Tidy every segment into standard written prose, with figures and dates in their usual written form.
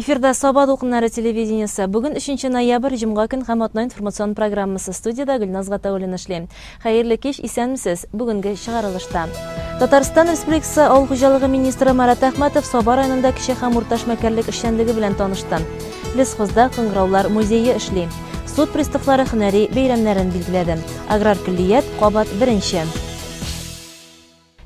Эфирда Саба дулкыннары телевидениесе. Бүген 3 ноябрь, җомга көн һәм атна информацион программасы. Студиядә Гөлназ Гатауллина эшли. Хәерле кич, исәнмесез. Бүгенге чыгарылышта. Татарстан Республикасы авыл хуҗалыгы министры Марат Әхмәтов Саба районында кече һәм урта эшмәкәрлек эшчәнлеге белән танышты. Лесхозда кыңгыраулар музее эшли. Суд приставлары һөнәри бәйрәмнәрен билгеләде. Аграр көллият кабат беренче.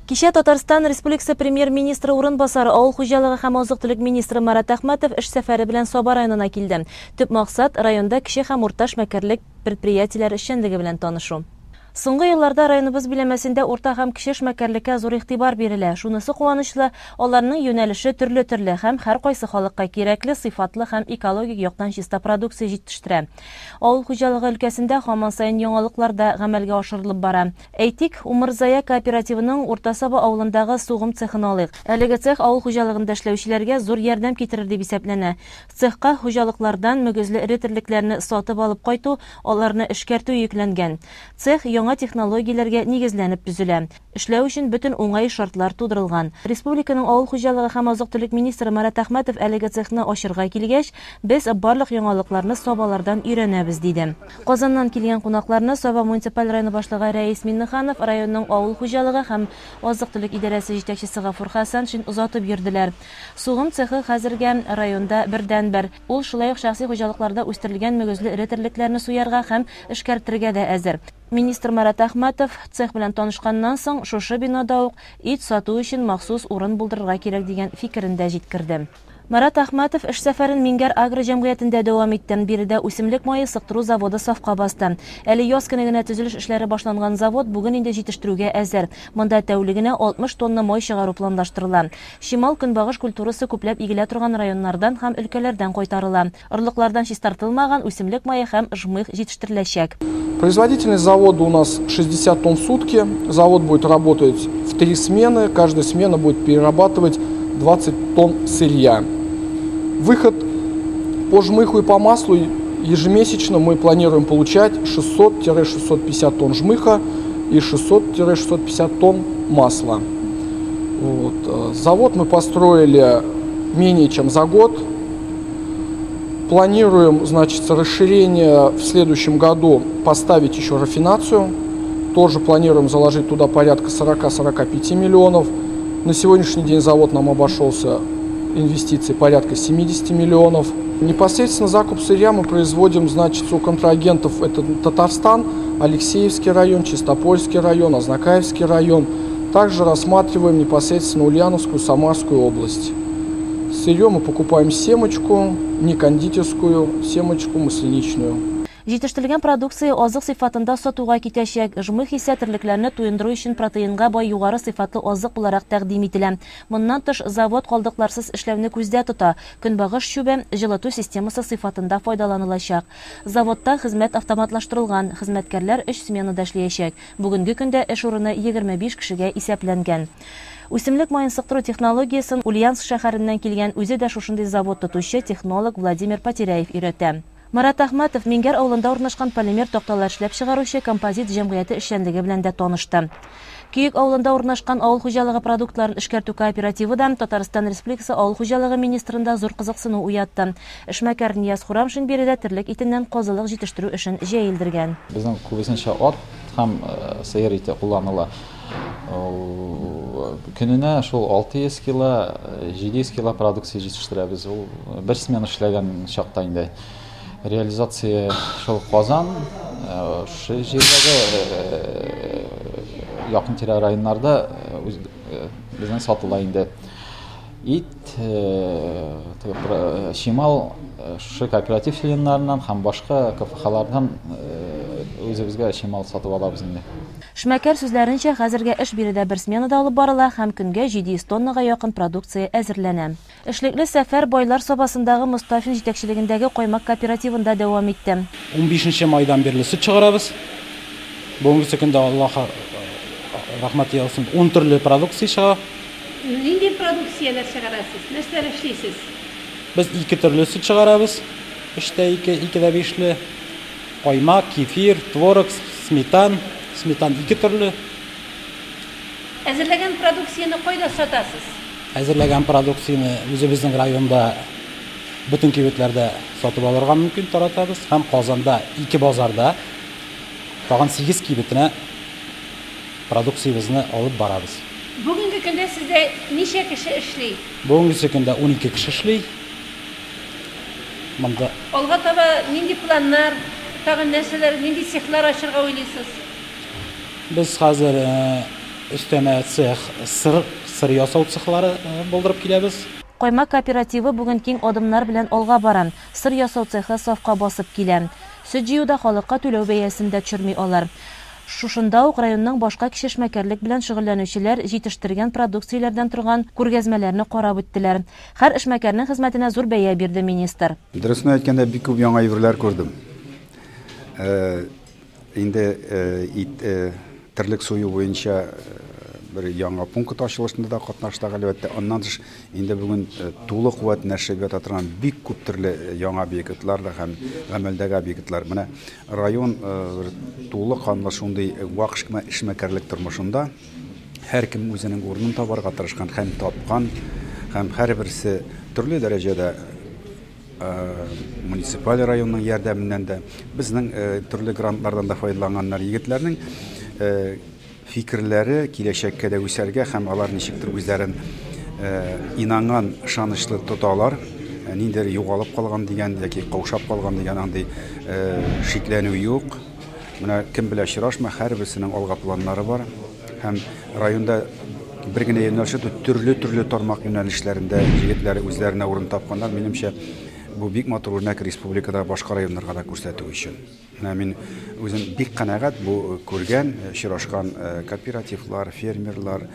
Кичә Татарстан Республикасы Премьер-министры урынбасары, авыл хуҗалыгы һәм азык-төлек министры Марат Әхмәтов эш сәфәре белән Саба районына килде. Төп максат, районда кече һәм урта эшмәкәрлек предприятиеләре эшчәнлеге белән танышу. Соңгы елларда районыбыз биләмәсендә урта һәм кече эшмәкәрлеккә зур игътибар бирелә. Шунысы куанычлы, аларның юнәлеше төрле-төрле һәм һәркайсы халыкка кирәкле, сыйфатлы һәм экологик яктан чиста продукция җитештерә. Авыл хуҗалыгы өлкәсендә һаман саен яңалыклар да гамәлгә ашырылып бара. Әйтик, Умырзая кооперативының Урта Саба авылындагы сугым цехын алыйк. Әлеге цех авыл хуҗалыгында эшләүчеләргә зур ярдәм китерер дип исәпләнә. Цехка хуҗалыклардан мөгезле эре терлекләрне сатып алып кайту, аларны эшкәртү йөкләнгән. Цех яңа технологияләргә нигезләнеп төзелә. Эшләү өчен бөтен уңай шартлар тудырылган. Республиканың авыл хуҗалыгы һәм азык-төлек министры Марат Әхмәтов әлеге цехны ачырга килгәч, без барлык яңалыкларны сабалардан өйрәнәбез, диде. Казаннан килгән кунакларны Саба муниципаль районы башлыгы Рәис Миннеханов, районның авыл хуҗалыгы һәм азык-төлек идарәсе җитәкчесе Гафур Хәсәншин озатып йөрделәр. Сугым цехы хәзергә районда бердәнбер. Ул шулай ук шәхси хуҗалыкларда үстерелгән мөгезле эре терлекләрне суярга һәм эшкәртергә дә әзер. Министр Марат Әхмәтов, цех белән танышканнан соң, шушы бинада ук ит сату өчен махсус урын булдырырга кирәк дигән фикерен дә җиткерде. Марат Әхмәтов эш сәфәрен Миңгәр Агро җәмгыятендә дәвам итте. Биредә үсемлек мае сыктыру заводы сафка басты. Әле яз көне генә төзелеш эшләре башланган завод бүген инде җитештерүгә әзер. Монда тәүлегенә 60 тонна май чыгару планлаштырыла. Чимал көнбагыш культурасы күпләп игелә торган районнардан һәм өлкәләрдән кайтарыла. Орлыклардан чистартылмаган үсемлек мае һәм жмых җитештереләчәк. Производительность завода у нас 60 тонн в сутки. Завод будет работать в 3 смены. Каждая смена будет перерабатывать 20 тонн сырья. Выход по жмыху и по маслу ежемесячно мы планируем получать 600-650 тонн жмыха и 600-650 тонн масла. Вот. Завод мы построили менее чем за год. Планируем, значит, расширение в следующем году, поставить еще рафинацию. Тоже планируем заложить туда порядка 40-45 миллионов. На сегодняшний день завод нам обошелся инвестиции порядка 70 миллионов. Непосредственно закуп сырья мы производим, значит, у контрагентов. Это Татарстан, Алексеевский район, Чистопольский район, Азнакаевский район. Также рассматриваем непосредственно Ульяновскую, Самарскую область. Сырье мы покупаем семечку, не кондитерскую, семечку масляничную. Җитештерелгән продукция азык сыйфатында сатуга китәчәк. Жмых исә терлекләрне туендыру өчен протеинга бай югары сыйфатлы азык буларак тәкъдим ителә. Моннан тыш, завод калдыкларсыз эшләүне күздә тота. Көнбагыш чүбе җылыту системасы сыйфатында файдаланылачак. Заводта хезмәт автоматлаштырылган. Хезмәткәрләр 3 сменада эшләячәк. Бүгенге көндә эш урыны 25 кешегә исәпләнгән. Үсемлек маен сыктыру технологиясен Ульяновск шәһәреннән килгән үзе дә шушындый завод тотучы технолог Владимир Потеряев өйрәтә. Марат Әхмәтов Миңгәр авылында урнашкан полимер такталар эшләп чыгаручы композит җәмгыяте эшчәнлеге белән дә танышты. Көек авылында урнашкан авыл хуҗалыгы продуктларын эшкәртү кооперативы да Татарстан Республикасы авыл хуҗалыгы министрында зур кызыксыну уятты. Эшмәкәр Нияз Хурамшин биредә терлек итеннән казылык җитештерү эшен җәелдергән. Безнең күбесенчә ат һәм сыер ите кулланыла. Көненә шул 600 кило, 700 кило продукция җитештерәбез. Ул бер смена эшләгән чакта инде. Реализация шул Казан, шул җирдәге якын тирә районнарда безнең сатыла инде. Ит, чимал шушы кооператив членнарыннан һәм башка КФХлардан үзебезгә чимал сатып алабыз инде. Эшмәкәр сүзләренчә, хәзергә эш биредә бер сменада алып барыла һәм көнгә 700 тоннага якын продукция әзерләнә. Эшлекле сәфәр Байлар Сабасындагы Мостафин җитәкчелегендәге каймак кооперативында дәвам итте. 15 майдан бирле сөт чыгарабыз. Бүгенге көндә Аллаһ рәхмәт яусын, 10 төрле продукция чыга. Нинди продукцияләр чыгарасыз? Нәрсәләр эшлисез? Без 2 төрле сөт чыгарабыз. 3-тә 2, 2-дә 5-ле. Каймак, кефир, творог, сметан. Сметан 2 төрле. Әзерләгән продукцияне кайда сатасыз? Әзерләгән продукцияне үзебезнең районда Бөтен кибетләрдә сатып алырга мөмкин, таратабыз. Һәм Казанда ике базарда тагын 8 кибетенә продукциябезне алып барабыз. Бүгенге көндә сездә ничә кеше эшли? Бүгенге көндә 12 кеше эшли. Монда. Алга таба нинди планнар, тагын нәрсәләр, нинди цехлар ачырга уйлыйсыз? Без хәзер өстәмә цех, сыр, сыр ясау цехлары булдырып киләбез. Каймак кооперативы бүген киң адымнар белән алга бара. Сыр ясау цехы сафка басып килә. Сөт җыюда халыкка түләү бәясен дә төшерми алар. Шушында ук районның башка кече эшмәкәрлек белән шөгыльләнүчеләр җитештергән продукцияләрдән торган күргәзмәләрне карап үттеләр. Һәр эшмәкәрнең хезмәтенә зур бәя бирде министр. Дөресен әйткәндә, бик күп яңа әйберләр күрдем. Инде ит, терлек сую буенча бер яңа пункт ачылышында да катнаштык, әлбәттә. Аннан тыш, инде бүген тулы куәт нәшеп ята торган бик күп төрле яңа объектлар да һәм гамәлдәге объектлар. Менә район бер тулы канлы шундый вак эшмәкәрлек тормышында һәркем үзенең урынын табарга тырышкан һәм тапкан, һәм һәрберсе төрле дәрәҗәдә муниципаль районның ярдәменнән дә, безнең төрле грантлардан да файдаланганнар. Егетләрнең фикерләре киләчәккә дә үсәргә һәм алар ничектер үзләрен инанган, ышанычлы тоталар. Ниндидер югалып калган дигән яки каушап калган дигән андый шикләнү юк. Менә кем белә очрашма, һәрберсенең алга планнары бар. Һәм районда бер генә юнәлеш түгел, төрле-төрле тармак юнәлешләрендә егетләр үзләренә урын тапканнар. Минемчә, бу бик матур үрнәк республикада башка районнарга да күрсәтү өчен. Менә мин үзем бик канәгать бу күргән, очрашкан кооперативлар, фермерлар,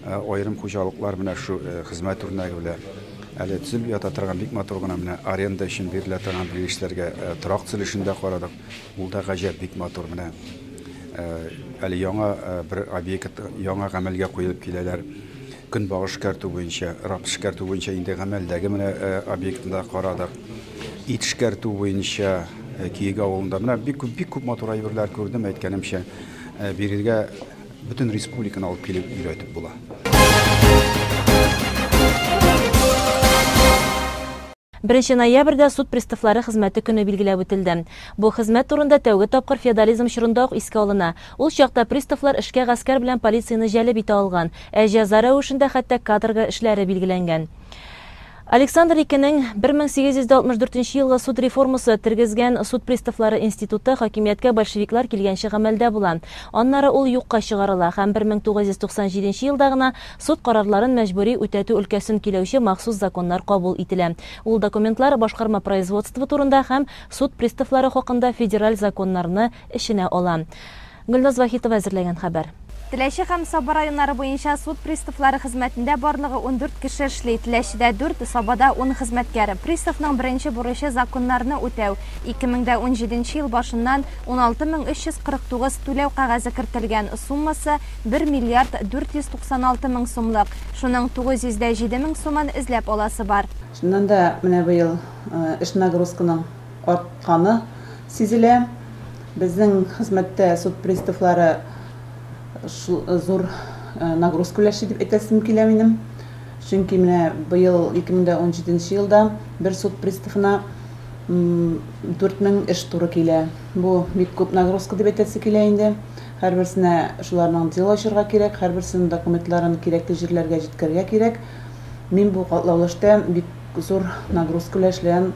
аерым хуҗалыклар менә шу хезмәт үрнәге белән әле төзелеп ята торган бик матур гына менә аренда өчен бирелә торган белгечләргә торак төзелешен дә карадык. Ул да гаҗәп бик матур менә. Әле яңа бер объект яңа гамәлгә куелып киләләр. Көнбагыш эшкәртү буенча, рапс эшкәртү буенча инде гамәлдәге менә объектны да карадык. Ит эшкәртү буенча Киек авылында менә бик күп, бик күп матур әйберләр күрдем, әйткәнемчә, бирегә бөтен республиканы алып килеп өйрәтеп була. 1 ноябрьдә суд приставлары хезмәте көне билгеләп үтелде. Бу хезмәт турында тәүге тапкыр феодализм чорында ук искә алына. Ул чакта приставлар эшкә гаскәр белән полицияне җәлеп итә алган, ә җәза рәвешендә хәтта каторга эшләре билгеләнгән. Александр II-нең 1864 елгы суд реформасы тергезгән суд приставлары институты хакимияткә большевиклар килгәнче гамәлдә була. Аннары ул юкка чыгарыла һәм 1997 елда гына суд карарларын мәҗбүри үтәтү өлкәсен көйләүче махсус законнар кабул ителә. Ул документлар башкарма производство турында һәм суд приставлары хакында федераль законнарны эченә ала. Гөлназ Вахитова әзерләгән хәбәр. Теләче һәм Саба районнары буенча суд приставлары хезмәтендә барлыгы 14 кеше эшли. Теләчедә 4, Сабада 10 хезмәткәр. Приставның беренче бурычы законнарны үтәү. 2017 ел башыннан 16349 түләү кәгазе кертелгән. Суммасы 1 миллиард 496 мең сумлык. Шуның 907 мең сумын эзләп аласы бар. Чыннан да менә быел эш нагрузканың артканы сизелә. Безнең хезмәттә суд приставлары зур нагрузка өләште дип әйтәсем килә минем. Чөнки менә быел 2017 елда бер суд приставына 4000 эш туры килә. Бу бик күп нагрузка дип әйтәсе килә инде. Һәрберсенә шуларның дело ачырга кирәк, һәрберсенең документларын кирәкле җирләргә җиткерергә кирәк. Мин бу катлаулы эштә бик зур нагрузка өләшләгән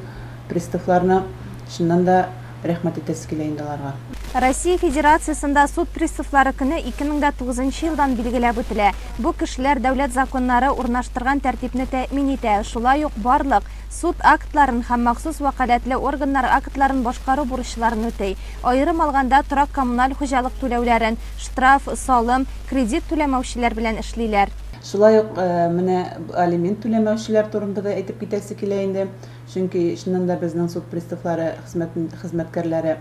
приставларны чыннан да рәхмәт әйтәсе килә инде аларга. Россия Федерациясендә суд приставлары көне 2009 елдан билгеләп үтелә. Бу кешеләр дәүләт законнары урнаштырган тәртипне тәэмин итә. Шулай ук барлык суд актларын һәм махсус вәкаләтле органнар актларын башкару бурычларын үти. Аерым алганда торак коммуналь хуҗалык түләүләрен, штраф, салым, кредит түләмәүчеләр белән эшлиләр. Шулай ук менә алимент түләмәүчеләр турында да әйтеп китәсе килә инде. Чөнки чыннан да безнең суд приставлары хезмәткәрләре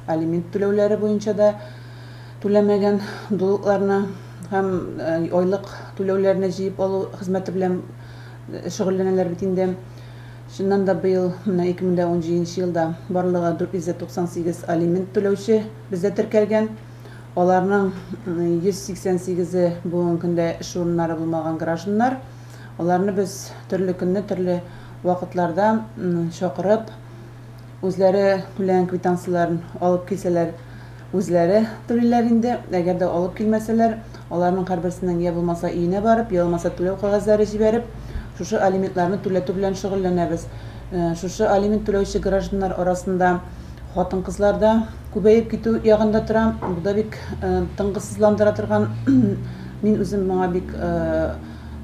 алимент түләүләре буенча да түләмәгән долларны һәм айлык түләүләрне җыеп алу хезмәте белән шөгыльләнәләр бит инде. Чыннан да быел менә 2017 елда барлыгы 498 алимент түләүче бездә теркәлгән. Аларның 188-е бүгенге көндә эш урыннары булмаган гражданнар. Аларны без төрле көнне, төрле вакытларда чакырып, үзләре түләгән квитанцияләрен алып килсәләр, үзләре түлиләр инде. Әгәр дә алып килмәсәләр, аларның һәрберсенең я булмаса өенә барып, я булмаса түләү кәгазьләре җибәреп, шушы алиментларны түләтү белән шөгыльләнәбез. Шушы алимент түләүче гражданнар арасында хатын-кызлар да күбәеп китү ягында тора. Бу да бик тынгысызландыра торган. Мин үзем моңа бик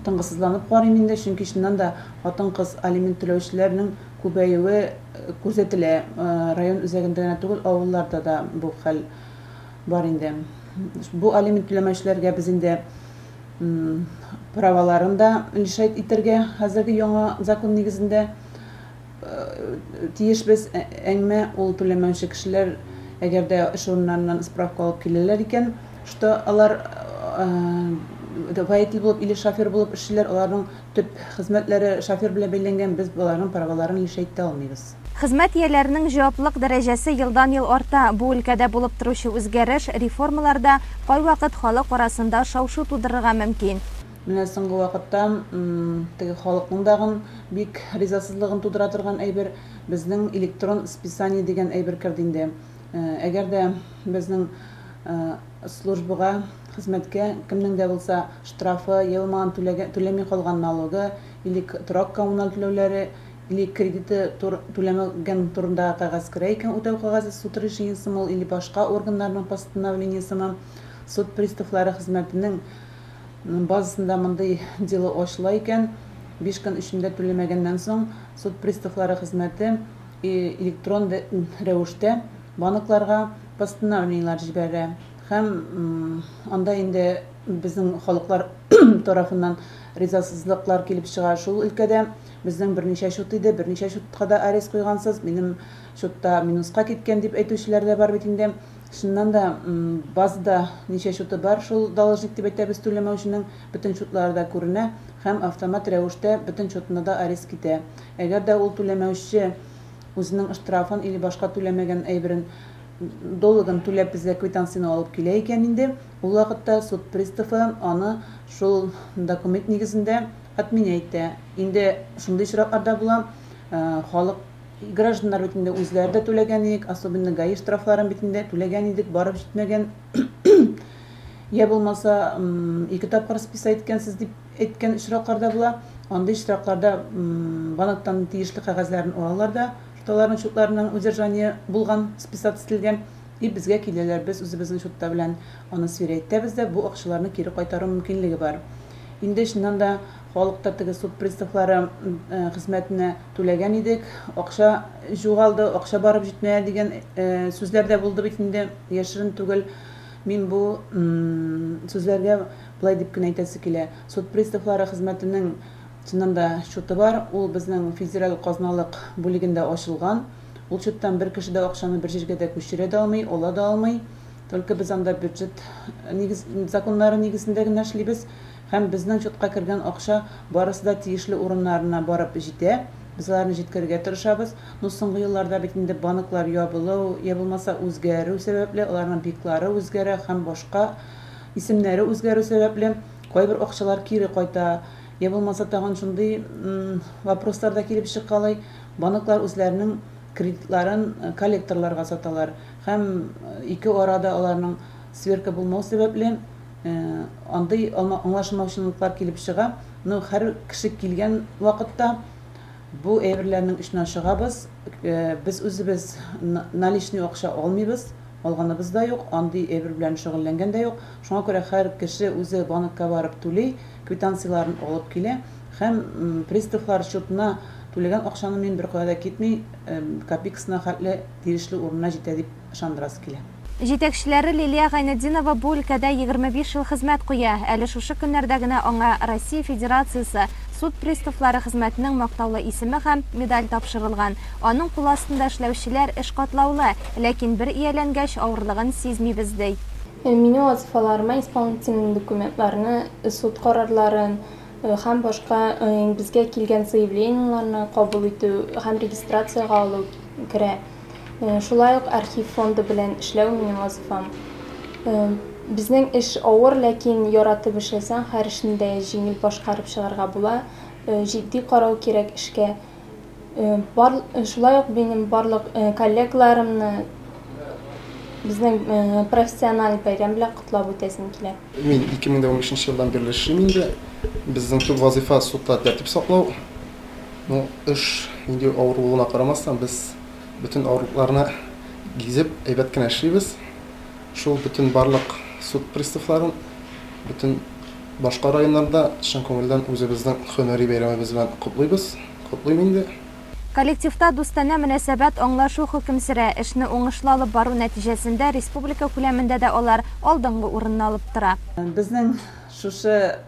тынгысызланып карыйм инде, чөнки чыннан да хатын-кыз алимент түләүчеләрнең күбәюе күзәтелә. Район үзәгендә генә түгел, авылларда да бу хәл бар инде. Бу алимент түләмәүчеләргә без инде праваларын да лишать итәргә хәзерге яңа закон нигезендә тиешбез. Әмма ул түләмәүче кешеләр, әгәр дә эш урыннарыннан справка алып киләләр икән, что алар водитель булып или шофер булып эшлиләр, аларның төп хезмәтләре шофер белән бәйләнгән, без аларның праваларын лишать итә алмыйбыз. Хезмәт ияләренең җаваплылык дәрәҗәсе елдан-ел арта. Бу өлкәдә булып торучы үзгәреш, реформалар да кайвакыт халык арасында шау-шу тудырырга мөмкин. Менә соңгы вакытта теге халыкның дагын бик ризасызлыгын тудыра торган әйбер, безнең электрон списание дигән әйбер керде инде. Әгәр дә безнең службага, хезмәткә кемнең дә булса штрафы, я булмаган түләми калган налогы, или торак коммуналь түләүләре, или кредиты түләмәгән турындагы кәгазь керә икән, үтәү кәгазе, суд решениесеме ул, или башка органнарның постановлениесеме, суд приставлары хезмәтенең базасында мондый дело ачыла икән, 5 көн эчендә түләмәгәннән соң суд приставлары хезмәте электрон рәвештә банкларга постановлениеләр җибәрә. Һәм анда инде безнең халыклар тарафыннан ризасызлыклар килеп чыга. Шул өлкәдә безнең берничә счет иде, берничә счетка да арест куйгансыз, минем счетта минуска киткән дип әйтүчеләр дә бар бит инде. Чыннан да базада ничә счеты бар, шул должник дип әйтәбез түләмәүченең, бөтен счетлары да күренә һәм автомат рәвештә бөтен счетына да арест китә. Әгәр дә ул түләмәүче үзенең штрафын или башка түләмәгән әйберен, долгын түләп безгә квитанцияне алып килә икән инде, ул вакытта суд приставы аны шул документ нигезендә отменять итә. Инде шундый очракларда була, халык, гражданнар бит инде үзләре дә түләгән идек, особенно ГАИ штрафларын бит инде түләгән идек, барып җитмәгән. Я булмаса, ике тапкыр списать иткәнсез дип әйткән очракларда була. Андый очракларда банктан тиешле кәгазьләрен алалар да, что аларның счетларының удержание булган, списать ителгән, и безгә киләләр, без үзебезнең счетта белән аны сверять итәбез дә, бу акчаларны кире кайтару мөмкинлеге бар. Инде чыннан да халыкта теге суд приставлары хезмәтенә түләгән идек, акча югалды, акча барып җитмәде дигән сүзләр дә булды бит инде, яшерен түгел. Мин бу сүзләргә былай дип кенә әйтәсе килә. Суд приставлары хезмәтенең чыннан да счеты бар, ул безнең федераль казналык бүлегендә ачылган. Ул счеттан бер кеше дә акчаны бер җиргә дә күчерә дә алмый, ала да алмый. Только без анда бюджет законнары нигезендә генә эшлибез. Һәм безнең счетка кергән акча барысы да тиешле урыннарына барып җитә. Без аларны җиткерергә тырышабыз. Но соңгы елларда бит инде банклар ябылу, я булмаса үзгәрү сәбәпле, аларның биклары үзгәрә һәм башка исемнәре үзгәрү сәбәпле кайбер акчалар кире кайта. Я булмаса тагын шундый вопрослар да килеп чыккалый. Банклар үзләренең кредитларын коллекторларга саталар. Һәм ике арада аларның сверка булмау сәбәпле андый аңлашылмаучылыклар килеп чыга. Но һәр кеше килгән вакытта бу әйберләрнең эченнән чыгабыз. Без үзебез наличный акча алмыйбыз, алганыбыз да юк, андый әйбер белән шөгыльләнгән дә юк. Шуңа күрә һәр кеше үзе банкка барып түли, квитанцияләрен алып килә һәм приставлар счетына түләгән акчаны мин бер кая да китми, копейкасына хәтле тиешле урынына җитә дип ышандырасы килә. Җитәкчеләре Лилия Гайнетдинова бу өлкәдә 25 ел хезмәт куя. Әле шушы көннәрдә генә аңа Россия Федерациясе суд приставлары хезмәтенең мактаулы исеме һәм медаль тапшырылган. Аның кул астында эшләүчеләр эш катлаулы, ләкин бер ияләнгәч авырлыгын сизмибез ди. Минем вазифаларыма исполнительный документларны, суд карарларын һәм башка безгә килгән заявлениеләрне кабул итү һәм регистрациягә алу керә. Шулай ук архив фонды белән эшләү минем вазифам. Безнең эш авыр, ләкин яратып эшләсәң, һәр эшне дә җиңел башкарып чыгарга була. Җитди карау кирәк эшкә. Бар, шулай ук минем барлык коллегаларымны безнең профессиональ бәйрәм белән котлап үтәсем килә. Мин 2015 елдан бирле эшлим инде. Безнең төп вазыйфа судта тәртип саклау. Ну, эш нинди авыр булуына карамастан, без бөтен авырлыкларны гизеп, әйбәт кенә эшлибез. Шул бөтен барлык суд приставларын, бөтен башка районнарда чын күңелдән үзебезнең һөнәри бәйрәмебез белән котлыйбыз. Котлыйм инде. Коллективта дустанә мөнәсәбәт, аңлашу хөкем сөрә. Эшне уңышлы алып бару нәтиҗәсендә республика күләмендә дә алар алдынгы урынны алып тора. Безнең шушы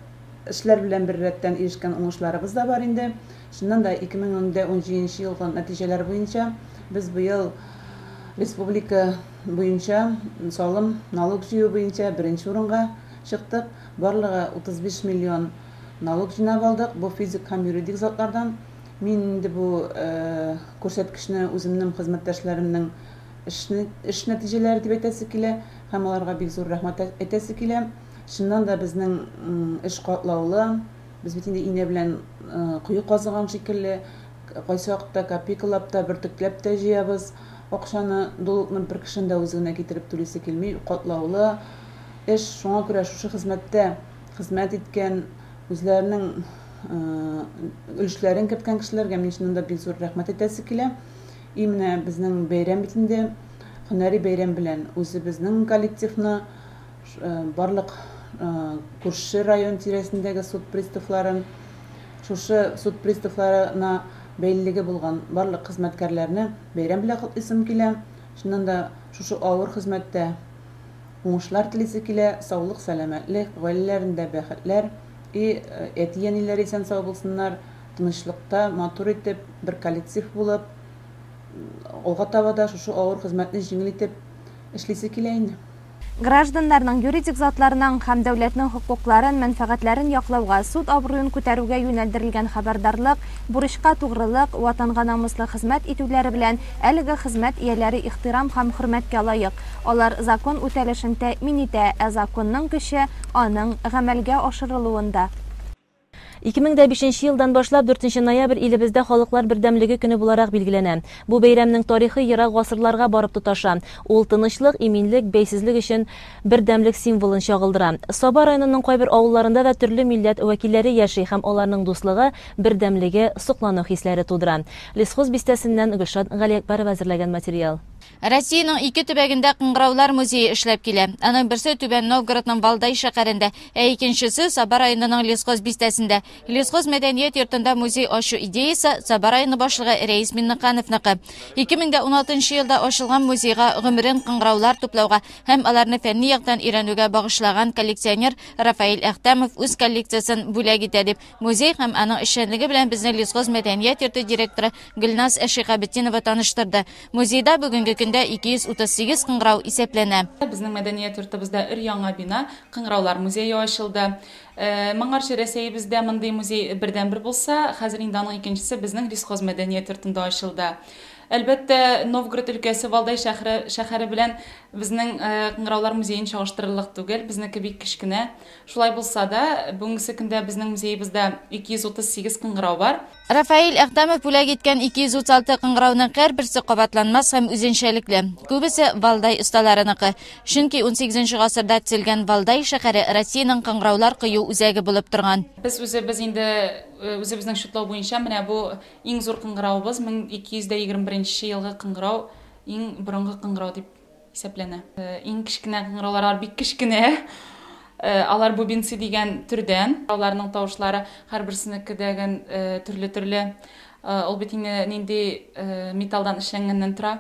эшләр белән беррәттән ирешкән уңышларыбыз да бар инде. Чыннан да, 2017 елгы нәтиҗәләр буенча без быел республика буенча салым, налог җыю буенча беренче урынга чыктык. Барлыгы 35 миллион налог җыйнап алдык. Бу физик һәм юридик затлардан. Мин инде бу күрсәткечне үземнең хезмәттәшләремнең эш нәтиҗәләре дип әйтәсе килә һәм аларга бик зур рәхмәт әйтәсе килә. Чыннан да безнең эш катлаулы. Без бит инде инә белән кое казыган шикелле, кайсы вакытта копейкалап та, бөртекләп тә җыябыз акчаны. Долгны бер кешенең дә үзе генә китереп түлисе килми. Катлаулы эш. Шуңа күрә шушы хезмәттә хезмәт иткән, үзләренең өлешләрен керткән кешеләргә мин чыннан да бик зур рәхмәт әйтәсе килә. И менә безнең бәйрәм бит инде, һөнәри бәйрәм белән үзебезнең коллективны, барлык күрше район тирәсендәге суд приставларын, шушы суд приставларына бәйлелеге булган барлык хезмәткәрләрне бәйрәм белән котлыйсым килә. Чыннан да шушы авыр хезмәттә уңышлар телисе килә, саулык, сәламәтлек, гаиләләрендә бәхетләр. И әти-әниләр исән сау булсыннар, тынычлыкта, матур итеп, бер коллектив булып, алга таба да шушы авыр хезмәтне җиңел итеп эшлисе килә инде. Гражданнарның, юридик затларның һәм дәүләтнең хокукларын, мәнфәгатьләрен яклауга, суд абруен күтәрүгә юнәлдерелгән хәбәрдарлык, бурычка тугрылык, ватанга намуслы хезмәт итүләре белән әлеге хезмәт ияләре ихтирам һәм хөрмәткә лаек. Алар закон үтәлешен тәэмин итә, ә законның көче аның гамәлгә ашырылуында. 2005 елдан башлап 4 ноябрь илебездә халыклар бердәмлеге көне буларак билгеләнә. Бу бәйрәмнең тарихы ерак гасырларга барып тоташа. Ул тынычлык, иминлек, бәйсезлек өчен бердәмлек символын чагылдыра. Саба районының кайбер авылларында да төрле милләт вәкилләре яши һәм аларның дуслыгы, бердәмлеге соклану хисләре тудыра. Лесхоз бистәсеннән Гөлшат Галиәкбәрова әзерләгән материал. Россиянең ике төбәгендә Кыңгыраулар музее эшләп килә. Аның берсе Түбән Новгородның Валдай шәһәрендә, ә икенчесе Саба районының Лесхоз бистәсендә. Лесхоз мәдәният йортында музей ачу идеясы Саба районы башлыгы Рәис Миннехановныкы. 2016 елда ачылган музейга гомерен кыңгыраулар туплауга һәм аларны фәнни яктан өйрәнүгә багышлаган коллекционер Рафаэль Әхтәмов үз коллекциясен бүләк итә дип музей һәм аның эшчәнлеге белән безнең Лесхоз мәдәният йорты директоры Гөлназ Шиһабетдинова таныштырды. Музейда бүгенге көндә 238 кыңгырау исәпләнә. Безнең мәдәният йортыбызда өр-яңа бина, Кыңгыраулар музее ачылды. Моңарчы Рәсәйебездә мондый музей бердәнбер булса, хәзер инде аның икенчесе безнең Лесхоз мәдәният йортында ачылды. Әлбәттә, Новгород өлкәсе Валдай шәһәре белән безнең Кыңгыраулар музеен чагыштырырлык түгел, безнеке бик кечкенә. Шулай булса да, бүгенге көндә безнең музеебызда 238 кыңгырау бар. Рафаэль Әхтәмов бүләк иткән 236 кыңгырауның һәрберсе кабатланмас һәм үзенчәлекле. Күбесе Валдай осталарыныкы. Чөнки 18 гасырда төзелгән Валдай шәһәре Россиянең кыңгыраулар кою үзәге булып торган. Без үзебез инде үзебезнең шутлау буенча менә бу иң зур кыңгыравыбыз 1221 елгы кыңгырау, иң борынгы кыңгырау дип исәпләнә. Иң кечкенә кыңгыраулар бик кечкенә. Алар бубенцы дигән төрдән. Аларның тавышлары һәрберсенеке дәген төрле-төрле. Ул бит инде нинди металлдан эшләнгәннән тора.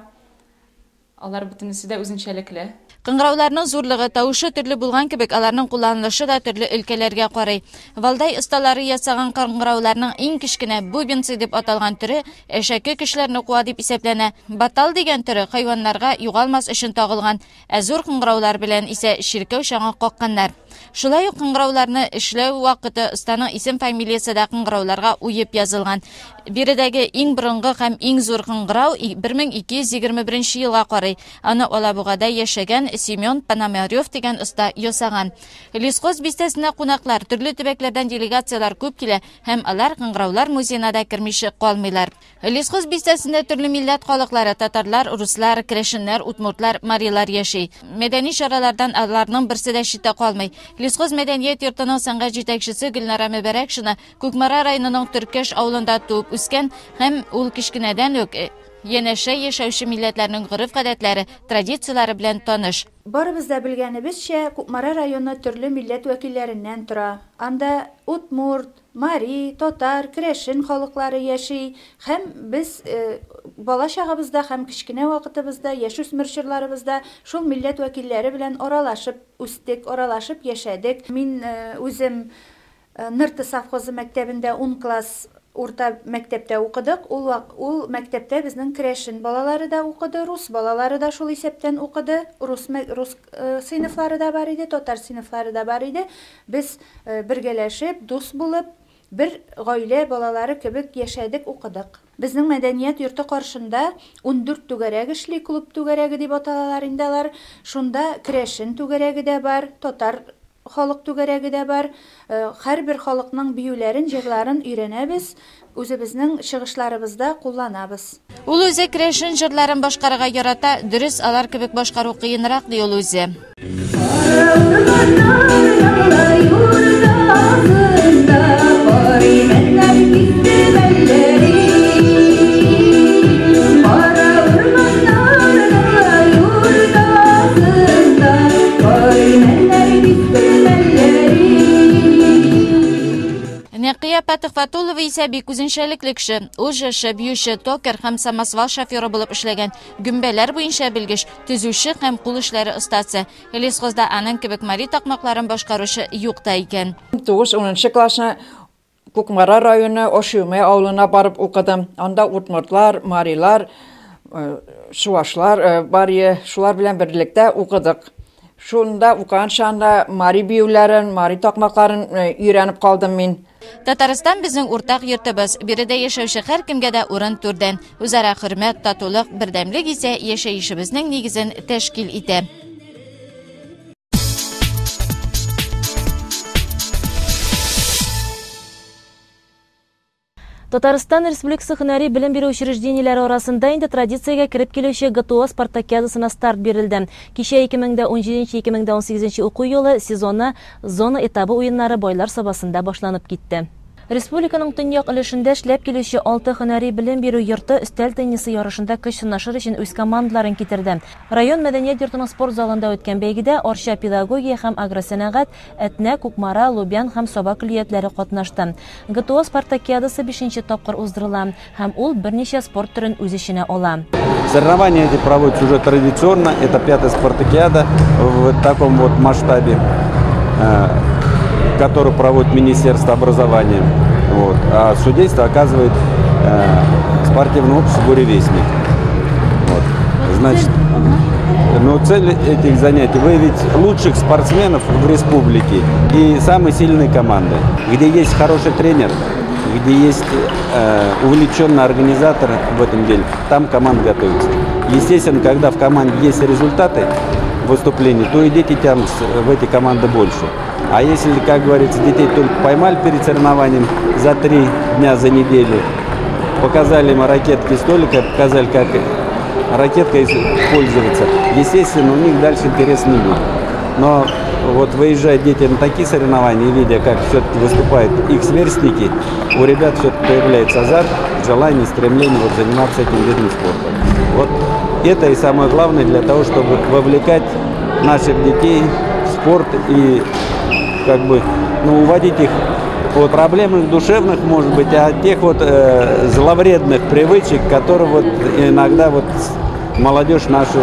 Алар бөтенесе дә үзенчәлекле. Кыңгырауларның зурлыгы, тавышы төрле булган кебек, аларның кулланылышы да төрле өлкәләргә карый. Валдай осталары ясаган кыңгырауларның иң кечкенә бубенцы дип аталган төре әшәке көчләрне куа дип исәпләнә. Батал дигән төре хайваннарга югалмас өчен тагылган, ә зур кыңгыраулар белән исә чиркәү чаңы какканнар. Шулай ук кыңгырауларны эшләү вакыты, останың исем-фамилиясе дә кыңгырауларга уеп язылган. Биредәге иң борынгы һәм иң зур кыңгырау 1221 елга карый. Аны Алабугада яшәгән Семен Пономарев дигән оста ясаган. Лесхоз бистәсенә кунаклар, төрле төбәкләрдән делегацияләр күп килә һәм алар кыңгыраулар музеена да кермичә калмыйлар. Лесхоз бистәсендә төрле милләт халыклары, татарлар, руслар, керәшеннәр, удмуртлар, марилар яши. Мәдәни чаралардан аларның берсе дә читтә калмый. Лесхоз мәдәният йортының сәнгать җитәкчесе Гөлнара Мөбәрәкшина Кукмара районының Төркәш авылында туып үскән һәм ул кечкенәдән үк янәшә яшәүче милләтләрнең гореф-гадәтләре, традицияләре белән таныш. Барыбыз да белгәнебезчә, Кукмара районы төрле милләт вәкилләреннән тора. Анда удмурт, мари, татар, керәшен халыклары яши. Һәм без бала чагыбызда һәм кечкенә вакытыбызда, яшүсмер чорларыбызда шул милләт вәкилләре белән аралашып үстек, аралашып яшәдек. Мин үзем Нырты совхозы мәктәбендә 10 класс урта мәктәптә укыдык. Ул мәктәптә безнең керәшен балалары да укыды, рус балалары да шул исәптән укыды. Рус сыйныфлары да бар иде, татар сыйныфлары да бар иде. Без бергәләшеп, дус булып, бер гаилә балалары кебек яшәдек, укыдык. Безнең мәдәният йорты каршында 14 түгәрәк эшли, клуб түгәрәге дип аталалар инде алар. Шунда керәшен түгәрәге дә бар, татар халык түгәрәге дә бар. Һәрбер халыкның биюләрен, җырларын өйрәнәбез, үзебезнең чыгышларыбызда кулланабыз. Ул үзе керәшен җырларын башкарырга ярата, дөрес алар кебек башкару кыенрак, ди ул үзе. Нәкыя Патыхватулова исә бик үзенчәлекле кеше. Ул җырчы, биюче, токер һәм самосвал шоферы булып эшләгән, гөмбәләр буенча белгеч, төзүче һәм кул эшләре остасы. Лесхозда аның кебек мари такмакларын башкаручы юк та икән. 9-10 классны Кукмара районы Ошюме авылына барып укыдым. Анда удмуртлар, марилар, чувашлар бар, шулар белән берлектә укыдык. Шунда укыган чагында мари биюләрен, мари такмакларын өйрәнеп калдым мин. Татарстан безнең уртак йортыбыз. Биредә яшәүче һәркемгә дә урын түрдән. Үзара хөрмәт, татулык, бердәмлек исә яшәешебезнең нигезен тәшкил итә. Татарстан Республикасы һөнәри белем бирү учреждениеләре арасында инде традициягә кереп килүче ГТО спартакиадасына старт бирелде. Кичә 2017-2018 уку елы сезоны зона этабы уеннары Байлар Сабасында башланып китте. Республиканың төньяк өлешендә эшләп килүче 6 һөнәри белем бирү йорты өстәл теннисы ярышында көч сынашыр өчен үз командаларын китерде. Район мәдәният йортының спорт залында үткән бәйгедә Арча педагогия һәм агросәнәгать, Әтнә, Кукмара, Лубян һәм Саба көллиятләре катнашты. ГТО спартакиадасы 5нче тапкыр уздырыла һәм ул берничә спорт төрен үз эченә ала. Соревнования эти проводятся уже традиционно, это 5-я спартакиада в таком вот масштабе, который проводит Министерство образования. Вот. А судейство оказывает спортивное общество «Буревестник». Вот. Значит, но цель этих занятий – выявить лучших спортсменов в республике и самые сильные команды, где есть хороший тренер, где есть увлеченный организатор в этом деле, там команда готовится. Естественно, когда в команде есть результаты выступлений, то и дети тянутся в эти команды больше. А если, как говорится, детей только поймали перед соревнованием за 3 дня, за неделю, показали им ракетки столика, показали, как ракеткой пользоваться, естественно, у них дальше интерес не будет. Но вот выезжая дети на такие соревнования, видя, как все-таки выступают их сверстники, у ребят все-таки появляется азарт, желание, стремление вот заниматься этим видом спорта. Вот это и самое главное для того, чтобы вовлекать наших детей в спорт и как бы, ну, уводить их от проблем их душевных, может быть, а от тех вот зловредных привычек, которые вот иногда вот молодежь нашу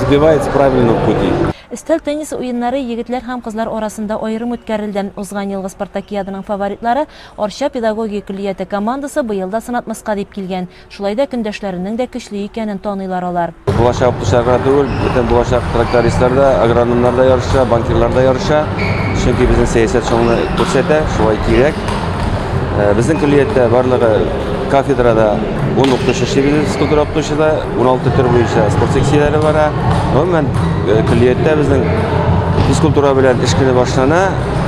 сбивает с правильного пути. Өстәл теннисы уеннары егетләр һәм кызлар арасында аерым үткәрелде. Узган елгы спартакиаданың фаворитлары Арча педагогия көллияте командасы быел да сынатмаска дип килгән. Шулай да көндәшләренең дә көчле икәнен таныйлар алар. Булачак укытучылар гына түгел, бөтен булачак трактористлар да, агрономнар да ярыша, банкирлар да ярыша. Чөнки безнең сәясәт шуны күрсәтә, шулай кирәк. Безнең көллияттә барлыгы кафедрада 10 укытучы эшли безнең физкультура укытучы да, 16 төр буенча спорт секцияләре бара. Гомумән, көллияттә безнең физкультура белән эш көне башлана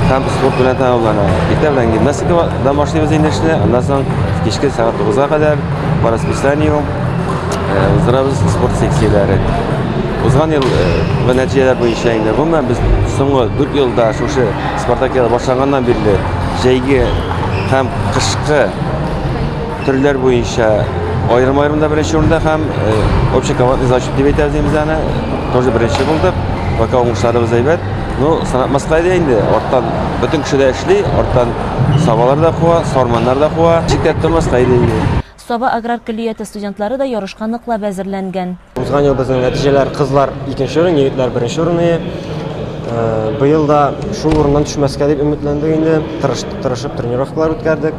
һәм спорт белән тәмамлана. Иртә белән гимнастикадан башлыйбыз инде эшне, аннан соң кичке сәгать 9-га кадәр по расписанию уздырабыз спорт секцияләре. Узган ел нәтиҗәләр буенча инде гомумән без соңгы 4 елда шушы спартакиада башланганнан бирле җәйге һәм кышкы төрләр буенча аерым-аерым да беренче урында һәм общекомандный зачет дип әйтәбез инде без аны, тоже беренче булдык. Пока уңышларыбыз әйбәт. Ну, сынатмаска иде инде. Арттан бөтен кеше дә эшли, арттан сабалар да куа, сарманнар да куа. Чикләп тормаска иде инде. Саба аграр көллияте студентлары да ярышка ныклап әзерләнгән. Узган ел безнең нәтиҗәләр кызлар икенче урын, егетләр беренче урын ие. Быел да шул урыннан төшмәскә дип өметләндек инде. Тырыштык, тырышып тренировкалар үткәрдек.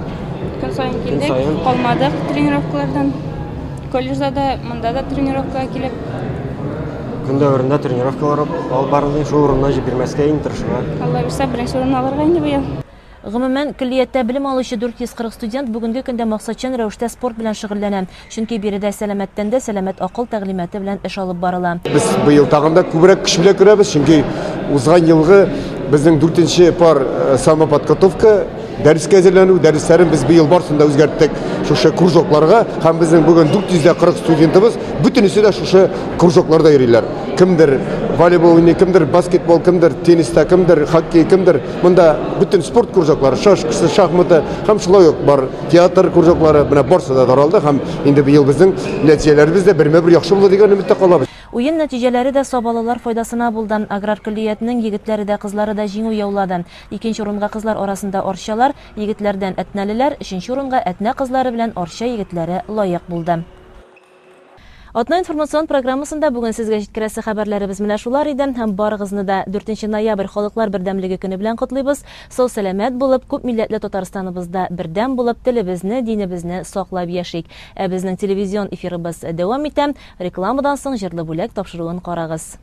Көн саен килдек, калмадык тренировкалардан. Колледжда да, монда да тренировкага килеп. Көн дәверендә тренировкалар алып барылды, шул урыннан җибәрмәскә инде тырышырга. Алла бирсә, беренче урынны алырга инде быел. Гомумән, көллияттә белем алучы 440 студент бүгенге көндә максатчан рәвештә спорт белән шөгыльләнә. Чөнки биредә сәламәт тәндә сәламәт акыл тәгълиматы белән эш алып барыла. Без быел тагын да күбрәк көч белән керәбез, чөнки узган елгы безнең дүртенче пар самоподготовка, дәрескә әзерләнү дәресләрен без быел барысын да үзгәрттек шушы кружокларга һәм безнең бүген 440 студентыбыз бөтенесе дә шушы кружокларда йөриләр. Кемдер волейбол уйный, кемдер баскетбол, кемдер тенниста, кемдер хоккей, кемдер монда бөтен спорт кружоклары, шашкасы, шахматы һәм шулай ук бар театр кружоклары, менә барысы да таралды һәм инде быел безнең нәтиҗәләребез дә бермә-бер яхшы булыр дигән өметтә калабыз. Уен нәтиҗәләре дә сабалылар файдасына булды. Аграр көллиятнең егетләре дә, кызлары да җиңү яулады. Икенче урынга кызлар арасында арчалар, егетләрдән әтнәлеләр, өченче урынга Әтнә кызлары белән Арча егетләре лаек булды. Атна информацион программасында бүген сезгә җиткерәсе хәбәрләребез менә шулар иде. Һәм барыгызны да 4 ноябрь Халыклар бердәмлеге көне белән котлыйбыз. Сау-сәламәт булып, күп милләтле Татарстаныбызда бердәм булып, телебезне, динебезне саклап яшик. Ә безнең телевизион эфирыбыз дәвам итә. Рекламадан соң җырлы бүләк тапшыруын карагыз.